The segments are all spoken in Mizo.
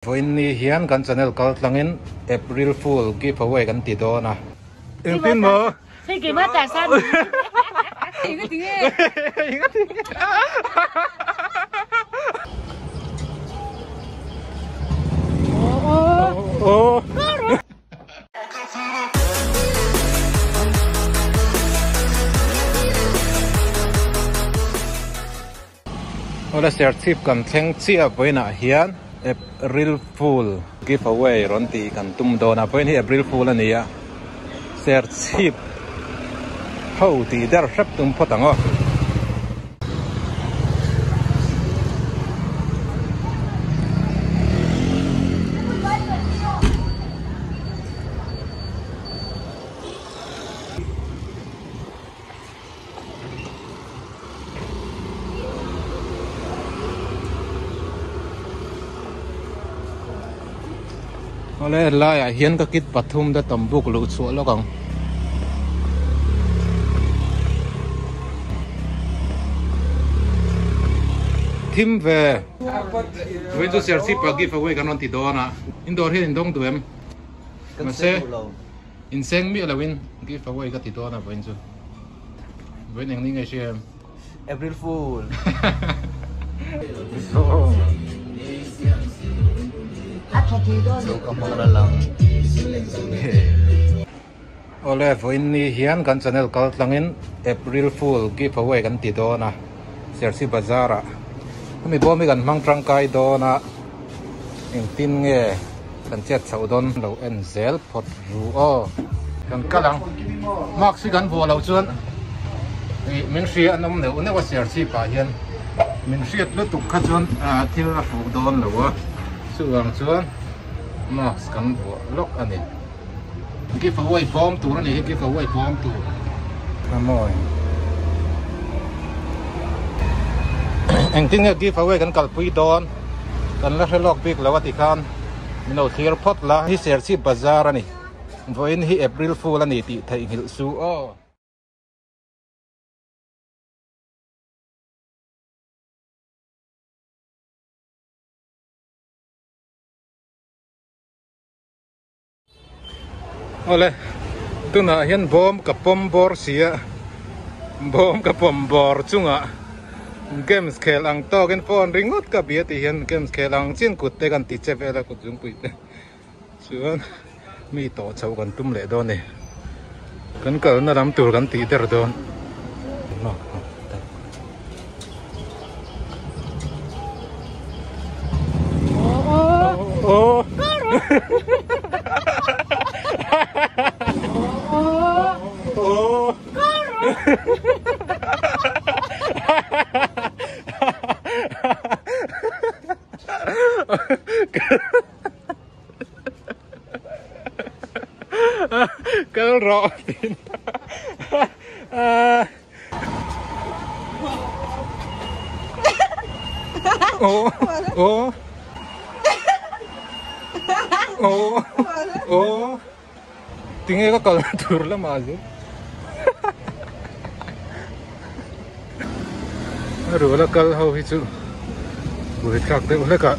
Vawiin ni hian kan channel kal tlangin April Fool give away kan ti dawn a. Engtin maw? Hei keimah tah san Enga tinge? Enga tinge? Oh. Awle Serchhip kan thleng chiah vawiinah hian April Fool give away rawn tih kan tum dawn a, vawiin hi April Fool a ni a, Serchhip ho tih der hrep tum phawt ang aw. Awle laiah hian ka kit pathum te tam buk luh chhuah lawk ang. Thim ve. Vawiin chu Serchhip ah give away kan rawn ti dawn a. In dawr hian in dawng duh em? Mahse. Inseng miah loin give away ka ti dawn a vawiin chu. Vawiin eng ni nge hria em? April Fool. Awle vawiin ni hian kan channel kal tlangin April Fool give away kan ti dawn a Serchhip Bazar ah hemi bawm hi kan hmang tangkai dawn a engtin nge Kan chet chhoh dawn lo en zel phawt ru aw. Kan kal ang. Mask hi kan vuah loh chuan ih min hria an awm neuh neuh a Serchhip ah hian min hriat lutuk kha chuan thil a fuh dawn lo a chuvang chuan mask kan vuah lawk a ni. Give away bawm tur a ni hi give away bawm tur. A mawi. Engtin nge give away kan kalpui dawn kan la hre lawk bik lo a tikhan min lo thlir phawt la. Hi Serchhip Bazar a ni. Vawiin hi April Fool a ni tih theihnghilh su aw. Awle tunah hian bawm ka pawm bawr si a bawm ka pawm bawr chungah games khel ang tawkin phone ringawt ka bia tih hian games khel ang chin kut te kan ti che vel a kut zungpui te chuan mi tawh chhoh kan tum leh dawn a ni kan kalna lam tur kan tih der dawn. Kal rawh tin. Oh, oh. Oh, oh. Tinge ka kal tur lamah zir. A ruala kal ho hi chu buaithlak deuh hlek ah.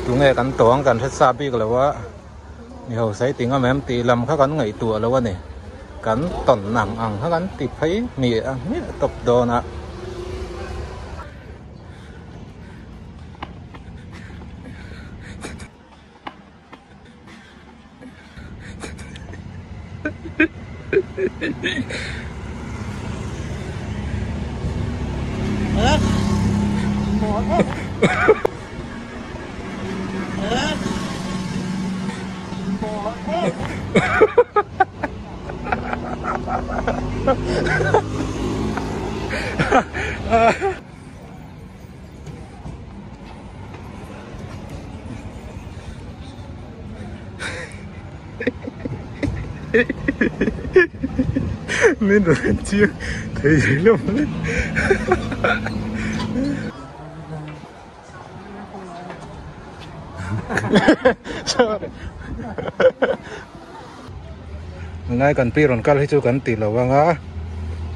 Tunge kan tawng kan hre sa bik lo a mi ho sai ti ngam em tih lam kha kan ngaihtuah lo a ni kan tawn ang ang kha kan ti phei hmiah a hmiah tawp dawn a. Min rawn chiang thei zel a mawle. Sorry. Tunlai kan pi rawn kal hi chu kan ti lo anga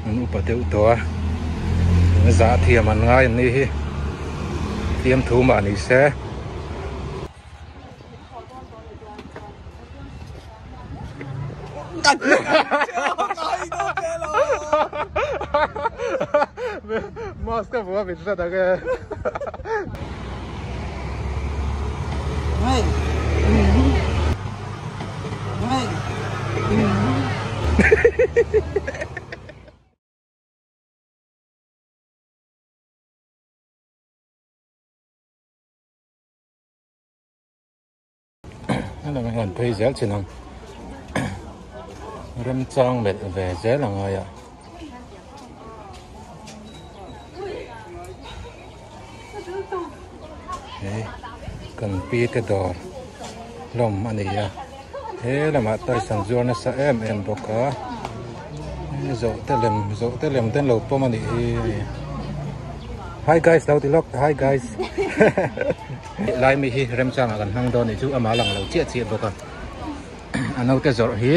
an upa deuh tawh a zah thiam an ngai an nih hi fiam thu mah ni se. Mask ka vuah min hrat ang e. Hello an phei zel chin ang remchang melh ve zel a ngai a. Hei kan pi te dawr hlawm a ni a he lamah toys an zuar nasa em em bawk a zawh te lem zawh te lem te an lo pawm a nih hi hi guys lo ti lawk hi guys lai mi hi remchangah kan hmang dawn nih chu amah lang lo chiah chiah bawk a a naute zawrh hi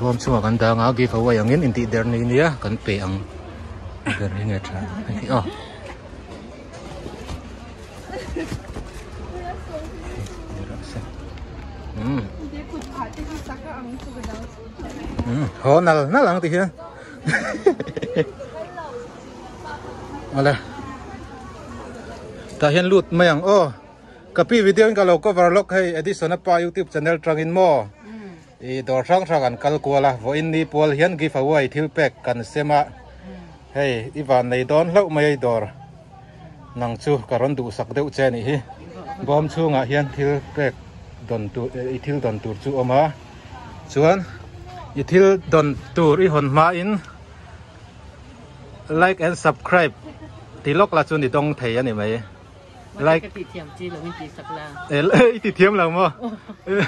Bawm chungah kan dang a give away angin intih der ni nia kan pe ang ber hi nge tha hei hi aw haw nal nal ang ti hian awle tah hian lut mai ang aw ka pi video in ka lo cover lawk hei Edison a pa youtube channel tangin maw. I dawr hrang hrang an kal kual a, vawiin ni pual hian give away thil pek kan sem a, hei i van nei dawn hlauh mai a i dawr nang chu ka rawn duhsak deuh che anih hi, bawm chhungah hian thil pek dawn tur i thil dawn tur chu awm a, chuan i thil dawn tur i hawn hmain like and subscribe ti lawk la chuan i dawng thei a ni mai. Like ka ti thiam chi lo in ti sak la. El i ti thiam lo maw?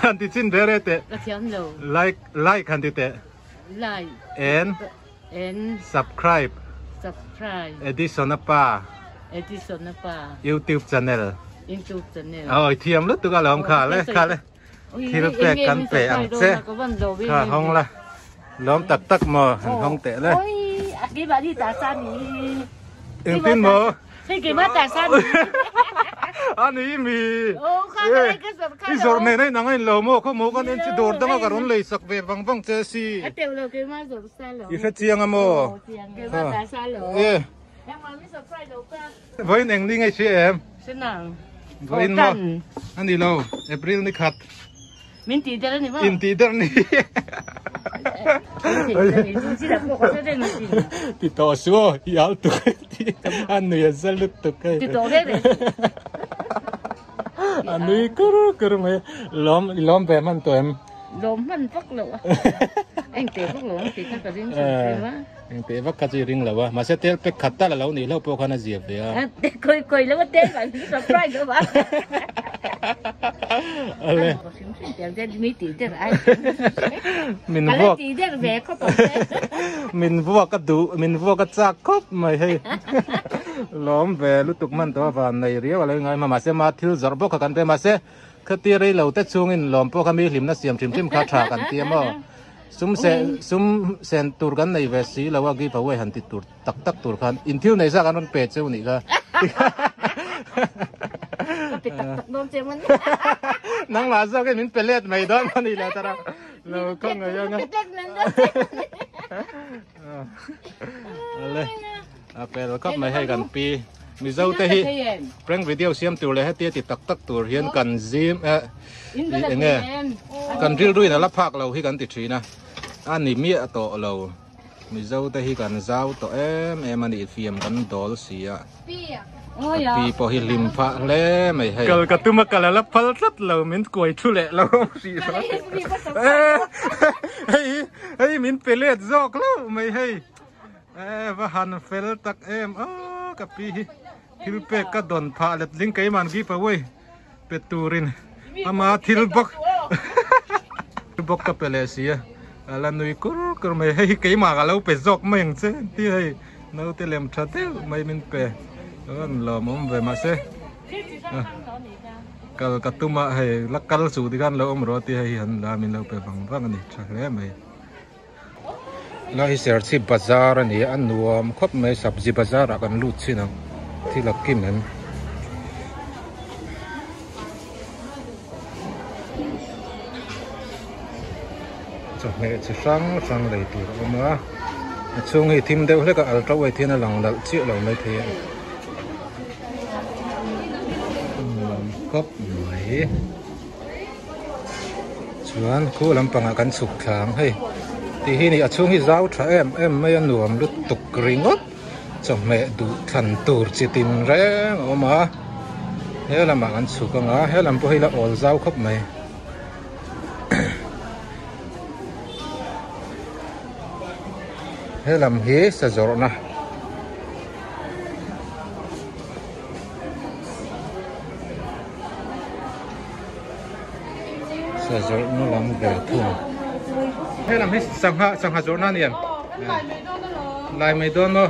Han ti chin ve re teh. Ka thiam lo. Like like han ti teh. Like and and subscribe subscribe Edison a pa Edison a pa YouTube channel YouTube channel. Oi thiam lutuk a lawm kha le kha le. Thil pek kan pe ang che kha hawng la lawm tak tak maw han hawng teh le. Engtin maw? A ni mi i zawrh nen a inang a inlo maw khaw maw kan en chu dawr danga ka rawn lei sak ve vang vang che si i hre chiang a maw Vawiin eng ni ngei si em? Vawiin maw? A ni lo, April ni khat. Min tih der a ni maw? In tih der ni. Ti tawh su aw, i al tuk a nui a za lutuk hei. Ti tawh reng reng. A nui kur kur mai. Lawm, i lawm ve hman tawh em? Lawm hman vak loh a. Eng teh vak lo ang tih kha ka ring chho thin a. Eng teh vak kha chu i ring lo a, mahse tel pek khat tal a lo nih hlauh pawh khan a zia ve a. Kawi kawi lo a tel vang hi surprise lo va. Ale. Hrim hrim tel te mi tih der ai. Min Ala vuak. tih der ve khawp ang che. Min vuak a duh, min vuak a chak khawp mai hei. Lawm ve lutuk man tawh a van nei riau a lo ingai ma mahse ma thil zawrh bawk kha kan pe mahse Khati rei lo te chungin lawm pawh kha mi hlimna siam hrim hrim kha tha kan ti a maw? Sum se sum sen tur kan nei ve si lo a give away han ti tur tak tak tur khan in thil nei zak an rawn pe cheu nih kha. Ka pe tak tak dawn che man. Nangmah zawk in min pe let mai dawn maw ni lo tara lo khaw ngei ang a. Ale a pel khawp mai hei kan pi Mizo te hi prank video siam tur leh hetia ti tak tak tur hian kan zim eh eng nge kan rilru in a la phak lo hi kan ti thin a a ni miah tawh lo Mizo te hi kan zau tawh em em a nih fiam kan dawl si a ka pi pawh hi hlim phah hle mai hei. Kal ka tum a kal a la phal tlat lo min kuai thu leh lo hrih hei hei min pe let zawk lo mai hei. E va han fel tak em a ka pi hi thil pek ka dawn phah let ling keiman give away pe turin ama thil bawk bawk ka pe leh si a ala nui kur kur mai hei hi keimah ka lo pe zawk mai ang che ti hei naute lem tha deuh mai min pe an lawmawm ve mahse. Kal ka tum a hei la kal suh tikhan lo awm rawh tia hei han la min lo pe vang vang a ni tha hle mai. Lai hi Serchhip bazar a ni a a nuam khawp mai sabzi bazar ah kan lut chin ang thil a kim em. Chawhmeh chi hrang hrang lei tur a awm a a chhung hi thim deuh hlek a ultra wide hian a lang nalh chiah lo maithei a nuam khawp mai chuan khu lampangah kan chhuk thla ang hei tih hi ni a chhung hi zau tha em em mai a nuam lutuk ringawt. Chawhmeh duh thlan tur chi tin reng a awm a, he lamah kan chhuk ang a, he lam pawh hi la awl zau khawp mai. He lam hi sa zawrhna. Sa zawrhna lam ve thung. He lam hi sangha sangha zawrhna a ni em? Lai mai dawn maw?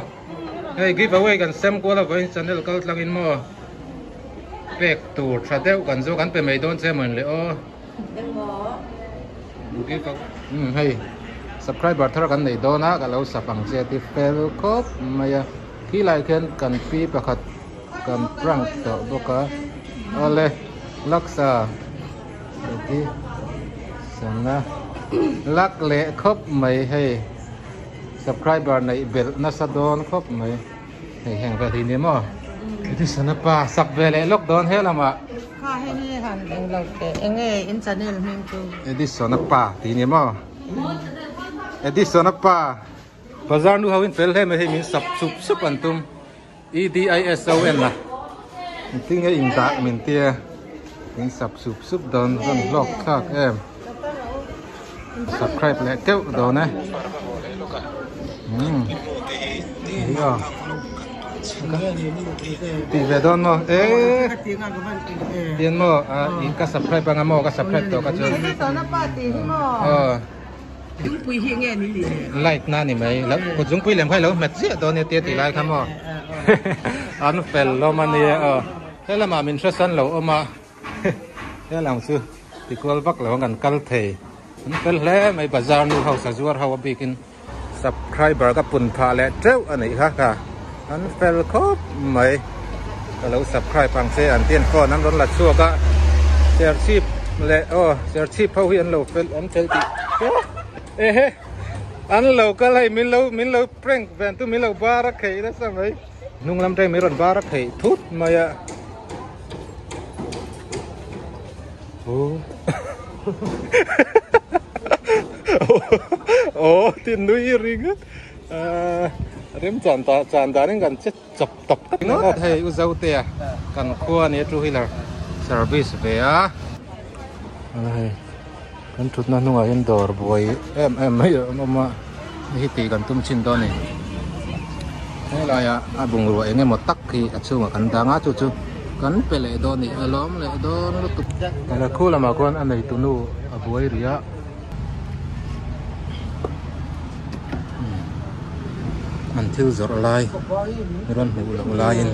Hei give away kan sem kual a vawiin channel kal tlang in maw? Pek tur tha deuh kan zawk an pe mai dawn che maw in le aw. Give away umm hei subscriber thar kan nei dawn a ka lo sub ang che ti fel khawp mai a khi lai khian kan pi pakhat kan prank tawh bawk a awle laksa heti sana lak leh khawp mai hei subscriber neih belh nasa dawn khawp mai hei heng vel hi ni maw heti sana pa sak ve leh lawk dawn he lamah kha hei hi han eng lo teh enge in channel hming chu Edison a pa tih ni maw Edison a pa bazar nu ho in fel hle mai hei min sap sup sup an tum. EDISON a engtin nge in dah min tia in sub sup sup dawn rawn hlawk thlak em subscribe leh keuh dawn e umm tih ve dawn maw e tian maw a ka subscribe anga maw ka subscribe tawh ka chuan aw. Zungpui hi nge ni le? Like na ni mai. Lo kut zungpui lem kha i lo hmet ziah dawn nia tia tih lai kha maw. An fel lawm a nia aw. He lamah min hresan lo awm a. He lam chu tikual vak lo ang kan kal thei. An fel hle mai bazar nu ho sazuar ho a bikin subscriber ka pun phah leh teuh a nih kha kha. An fel khawp mai. Ka lo subscribe ang che an tian phone an rawn la chhuak a. Serchhip leh aw serchhip ho hi an lo fel an fel tih ehe an lo kal hei min lo min lo prank ven tu min lo bar a kheih nasa mai. Hnung lam teng min rawn bar a kheih thut mai a. Aw aw tin nui ring a rem chan ta chan danin kan che chawp tawp tawp ngawt hei u Zotea kan khua ania two wheeler service ve a hei kan thutna hnungah hian dawr buai em em mai a awm a hei tih kan tum chin dawn a ni helaiah a bungrua eng emaw tak hi a chhungah kan dang a chu chu kan pe leh dawn a ni a lawm leh dawn lutuk khu lamah khuan a neitu nu a buai rih a. An thil zawrh lai rawn hmuh loh laiin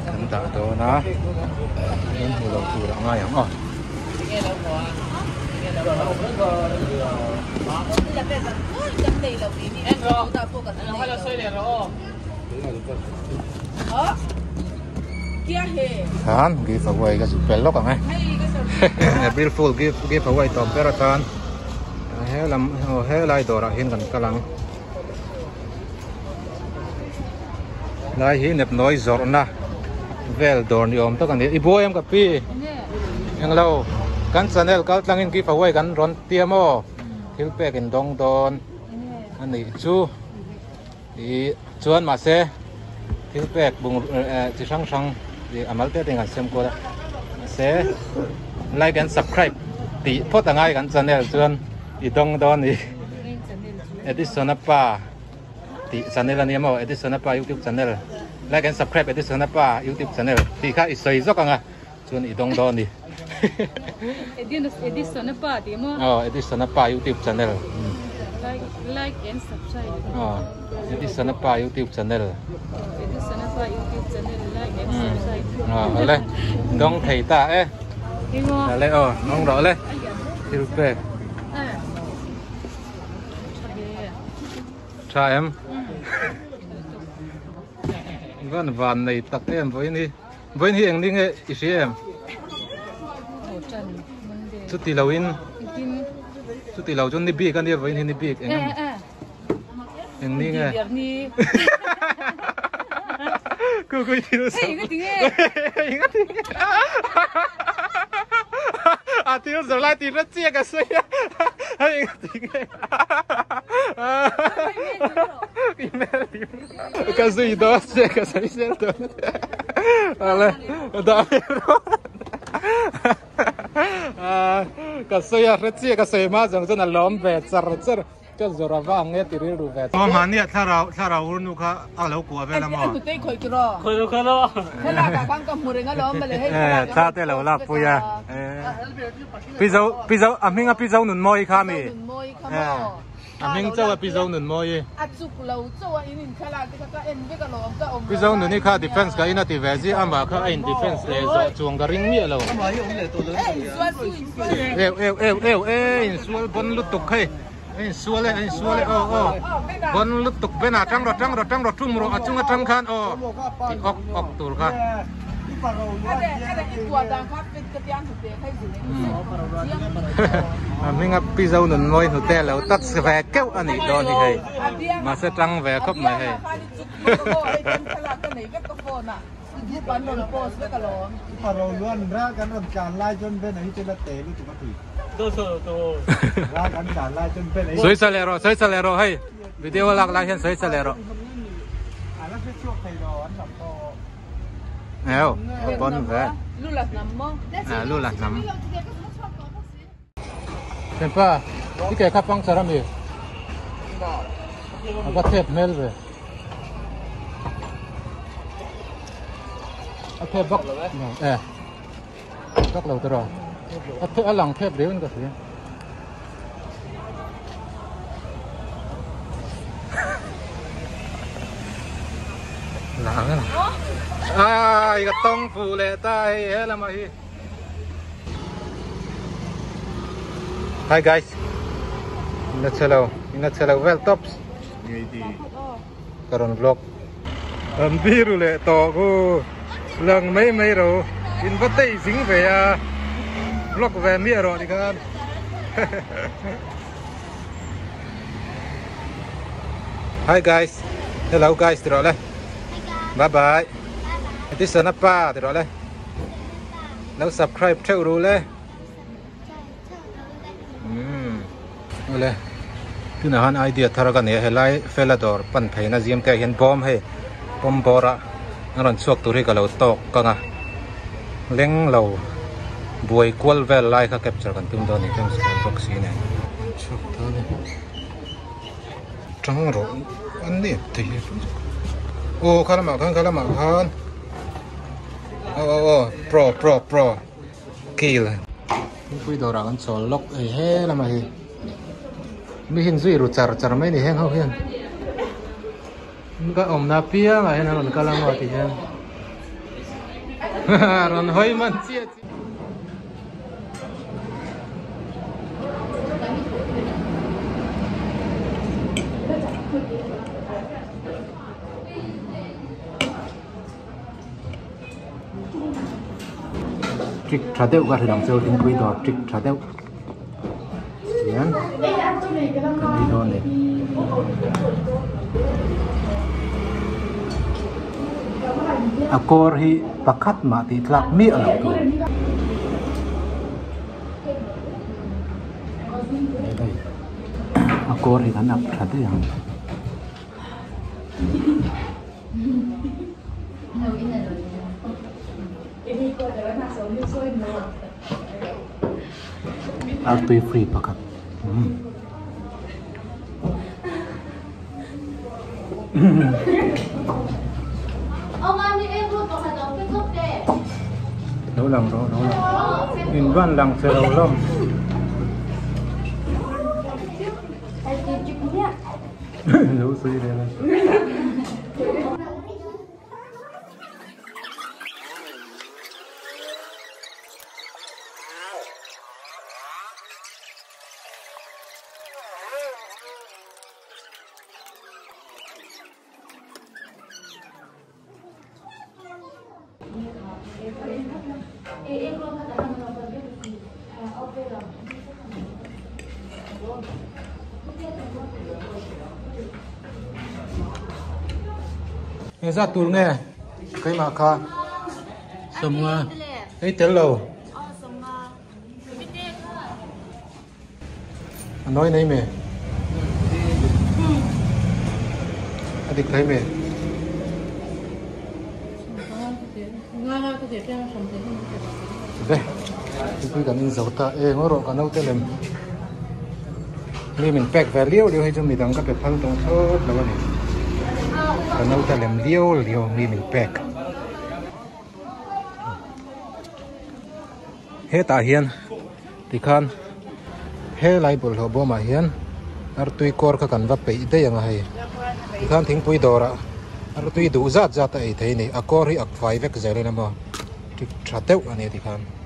kan dah dawn a rawn hmuh loh tur a ngai ang aw. Khan give away ka zuk pel lawk ang e April Fool give give away tawp ber atan he lam aw he lai dawrah hian kan kal ang lai hi nepnawi zawrhna vel dawr ni awm tak a ni i buai em ka pi englo kan channel kal tlangin give away kan rawn tia maw thil pek in dawng dawn a nih chu. Ih chuan mahse thil pek bung chi hrang hrang ih a mal te te in kan siam kual a mahse like and subscribe tih phawt a ngai kan channel chuan i dawng dawn a ni Edison a pa tih channel a nia maw Edison a pa youtube channel like and subscribe Edison a pa youtube channel tih kha i sawi zawk ang a chuan i dawng dawn a ni Edison a pa tih maw aw Edison a pa youtube channel. Like like and subscribe. Aw Edison a pa youtube channel. Edison a pa youtube channel like and subscribe. Aw awle dawng thei ta e. Awle aw dawng rawh le thil pek. Tha em? Van van nei tak em vawiin hi. Vawiin hi eng ni nge i hria em? Chuti lo in chuti lo chu ni bik a nia vawiin hi ni bik eng emaw eng ni nge? Ku kui thil sawi. Hei tinge? Enga tinge? A thil zawrh lai tih hre chiah ka sawi a. Hei enga tinge? Email ka zui dawn che ka sawi zel dawn ale dah ve rawh ka sawi a hre chiah ka sawi hma zawng chuan a lawm ve char char ka zawrh a vang nge ti rilru ve aw mahni a thlarau thlarau ur nu kha a lo kuah vel a maw hnutei khawih tur aw Khawih lo khawih lo thlalak ah khan ka hmu reng alawm mawle hei thlalak thla te lo lak pui a pi zo pi zo a hming a pi zo nun mawi kha mi Pi zo nun mawi kha maw A hming chauh a Pi Zonunmawii. A chuk lo chauh a in in thlalak te kha ka en vek alawm ka awm Pi Zonuni kha defense ka in a ti ve zia amah kha a in defense leh zawh chuang ka ring miah lo. Eu eu eu eu e insual bon lutuk hei a insual e a insual e aw aw bon lutuk Ben-a tang rawh tang rawh tang rawh tum rawh a chung atang khan aw ti awk awk tur kha. A hminga Pi Zonunmawi hnute lo touch ve keuh a nih dawn hi hei mahse tang ve khawp mai hei. Sawi leh rawh sawi leh rawh hei video a lak lai hian sawi leh rawh. Eo, a pawn ve. À, lu là nắm. Thianpa, i ke kha puncture a mi? A va thep hmel ve. A thep vak e. Vak lo tiraw. A thep a lang thep riau in ka hria. Lang ai ka tawng fu leh ta hei he lamah hi Hi guys Ina chhe lo ina chhe lo vel tops Ka rawn vlog An biru leh tawh khu lang mai mai ro in va tei zing ve a vlog ve miah rawh tikhan Hi guys hello guys ti rawh le bye bye Edison a pa ti rawh le lo subscribe theuh ru le Umm awle tunah khan idea thar ka nei a helai fela dawr pan pheina zim te ah hian bawm hei pawm bawr a an rawn chhuak tur hi ka lo tawk kang a leng lo buai kual vel lai kha capture kan tum dawn a ni chuan square box hi nen chhuak ta a ni tang rawh an nep thei hi aw kha lamah khan kha lamah khan aw aw aw pro pro pro. Kil thingpui dawrah kan chawl lawk ei he lama hi mi hin zui ru char char mai ni heng ho hian ka awmna piangah hian an rawn kal ang aw ti hian rawn hawi man chiah chiah. Trick tha deuh ka hrilh ang chu thingpui dawr trick tha deuh hian kan ei dawn a ni. A kawr hi pakhat mah tih tlak miah loh tur. A kawr hi kan up tha daih ang. Artui free pakhat Lo lang rawh lo lang in van lang che lo hlawm. Lo sawi vel a. Engzat tur nge keimah kha sawmnga ei tel lo A nawi nei me. A dik thei me. Ve. Tupui kan in zo ta e ngaw rawh ka naute lem. Mi min pek ve liau liau hei chu midang ka pe phal tawh thlawt lo a ni. Ka naute lem liau liau mi min pek. Hetah hian tikhan helai bawlhhlawh bawmah hian artui kawr kha kan va peih daih ang a hei tikhan thingpui dawrah artui duh zat zat a ei thei a ni a kawr hi a fai vek zel in a maw tha deuh a ni tikhan.